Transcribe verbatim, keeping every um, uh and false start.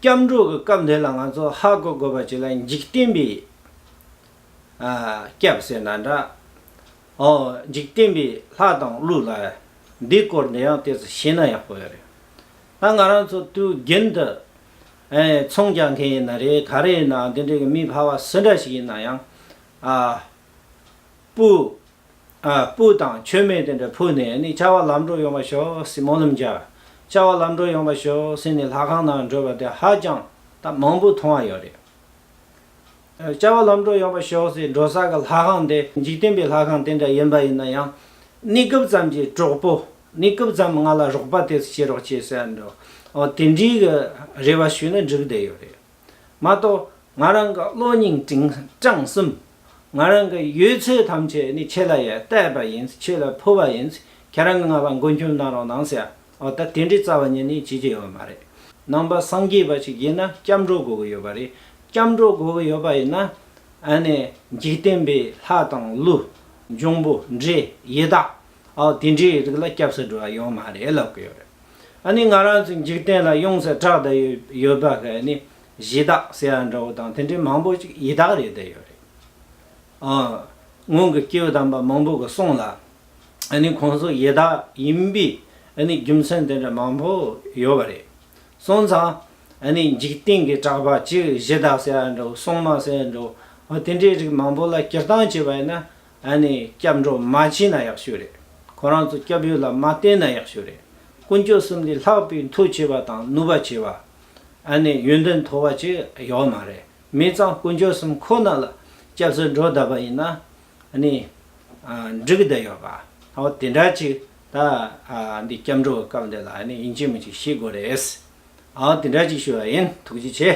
སྐྱབས་འགྲོ་གི་སྐབས་འདི་ལ་ང་ཚོ་ཧ་གོ་དགོས་པ་ཅིག་ལ་འཇིག་རྟེན་པའི་ཨ་སྐྱབས་ཟེར་ན་འདྲ། ཨོ་འཇིག་རྟེན་པའི་ལྷ་དང་ཀླུ་ལ་འདིའི་སྐོར་འདི་ཡང་ཏོག་ཙམ་ཤེས་ན་ཡག་པོ་ཡོད་རེད། ད་ང་རང་ཚོ་དུས་རྒྱུན་དུ་ཨེ་ཚོང་རྒྱག་མཁན་ཡིན་ན་རེད། ག་རེ་ཡིན་ན་འདི་འདྲའི་གི་མི་ཕལ་བ་སུ་འདྲ་ཞིག་ཡིན་ན་ཡང་ཨ་སྤུ་ཨ་སྤུ་དང་མཆོད་མེ་དེ་འདྲ་ཕུལ་ནས་ནི་བྱ་བ་ལམ་འགྲོ་ཡོང་བ་ཤོག་ཟེར་སྨོན་ལམ་རྒྱག་བྱ་བ་ལམ་འགྲོ་ཡོང་བ་ཤོག་ཟེར་ནས་ལྷ་ཁང་ནང་འགྲོ་བ་དེ་ཧ་ཅང་ད་མང་པོ་མཐོང་བ་ཡོད་རེད། བྱ་བ་ལམ་འགྲོ་ཡོང་བ་ཤོག་ཟེར་འགྲོ་ས་གི་ལྷ་ཁང་དེ་འཇིག་རྟེན་པའི་ལྷ་ཁང་དེ་འདྲ་ཡིན་པ་ཡིན་ན་ཡང་གནས་སྐབས་ཙམ་གྱི་གྲོགས་པོ། གནས་སྐབས་ཙམ་ང་ལ་རོགས་པ་དེ་བྱེད་རོགས་བྱེད་ཟེར་འགྲོ། ཨོ་དེ་འདྲའི་གི་རེ་བ་ཞུས་ན་འགྲིག་བསྡད་ཡོད་རེད། མ་གཏོགས་ང་རང་གི་བློ་སྙིང་བྲང་བྲང་གསུམ། ང་རང་གི་ཡོད་ཚད་ཐམས་ཅད་ནི་ཁྱེད་ལ་ཡ་གཏད་པ་ཡིན། ཁྱེད་ལ་ཕུལ་བ་ཡིན། ཁྱེད་རང་གི་ང་ལ་མགོན་སྐྱོབ་གནང་རོགས་གནང་ཟེར། ཨོ་ད་དེ་འདྲའི་རྩ་བ་ཉིད་ནས་བྱེད་ཀྱི་ཡོད་མ་རེད། ནང་པ་སངས་རྒྱས་པ་ཞིག་ཡིན་ན་སྐྱབས་འགྲོ་དགོས་ཀྱི་ཡོད་པ་རེད། སྐྱབས་འགྲོ་དགོས་ཀྱི་ཡོད་པ་ཡིན་ན་ཨ་ནི་འཇིག་རྟེན་པའི་ལྷ་དང་ཀླུ། འབྱུང་པོ་འདྲེ་ཡི་དྭགས། ཨོ་དེ་འདྲའི་རིགས་ལ་སྐྱབས་སུ་འགྲོ་བ་ཡོད་མ་རེད་ལབ་ཀྱི་ཡོད་རེད། ཨ་ནི་ང་རང་ཚོ་འཇིག་རྟེན་ལ་ཡོངས་སུ་གྲགས་བསྡད་ཡོད་ཡོད་པ་གི་ཨ་ནི་གཞི་བདག་ཟེར་ཡ་འདྲ་བོ་དང་དེ་འདྲའི་མང་པོ་ཅིག་ཡི་དྭགས་རེད་བསྡད་ཡོད་རེད། ཨ་སྔོན་གྱི་སྐྱེས་བུ་དམ་པ་མང་པོ་གི་གསུང་ལ་ཨ་ནི་ཁོང་ཚོ་ཡི་དྭགས་ཡིན་པའི་ཨ་ནི་རྒྱུ་མཚན་དེ་འདྲ་མང་པོ་ཡོད་པ་རེད། སོང་ཙང་ཨ་ནི་འཇིག་རྟེན་གྱི་གྲགས་པ་གཅིག་གཞི་བདག་ཟེར་ཡ་འདྲ་བོ་སྲུང་མ་ཟེར་ཡ་འདྲ་བོ་དེ་འདྲའི་རིགས་མང་པོ་ལ་སྤྱིར་བཏང་བྱས་པ་ཡིན་ན། ཨ་ནི་སྐྱབས་འགྲོ་མ་བྱས་ན་ཡག་ཤོས་རེད། ཁོ་རང་ཚོ་སྐྱབས་ཡུལ་ལ་མ་བསྟེན་ན་ཡག་ཤོས་རེད། དཀོན་མཆོག་གསུམ་ལས་ལྷག་པའི་མཐུ་ཆེ་བ་དང་ནུས་པ་ཆེ་བ། ཨ་ནི་ཡོན་ཏན་མཐོ་བ་ཅིག་ཡོད་མ་རེད། མི་ཚང་དཀོན་མཆོག་གསུམ་ཁོ་ན་ལ་སྐྱབས་སུ་འགྲོ་བསྡད་པ་ཡིན་ན་ཨ་ནི་ཨ་འགྲིག་བསྡད་ཡོད་པ། ཨོ་དེ་འདྲ་ཅིག་ད་ཨ་འདི་སྐྱབས་འགྲོ་གི་སྐབས་འདི་ལ་ཨ་ནི་ཡིན་གཅིག་མིན་གཅིག་ཤེས་དགོས་རེད། ཨོ་དེ་འདྲ་ཅིག་ཞུ་བ་ཡིན། ཐུགས་རྗེ་ཆེ།